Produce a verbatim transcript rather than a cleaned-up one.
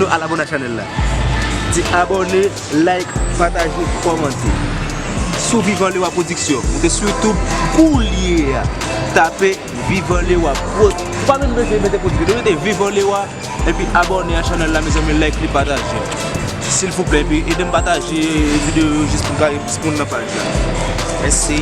Nou al abòne a chanèl la. Di abòne, like, pataje, kòmante. Sou Vivan Lewa Production. Moute sou YouTube koulye a. Tape Vivan Lewa Prod. Ou pa menm bezwen mete Production. Nou mete Vivan Lewa. Epi abòne a chanèl la, mezanmi, like li, pataje. Silvouplè, epi ede m pataje videyo yo jis pou kare plis moun nan paj la. Mèsi.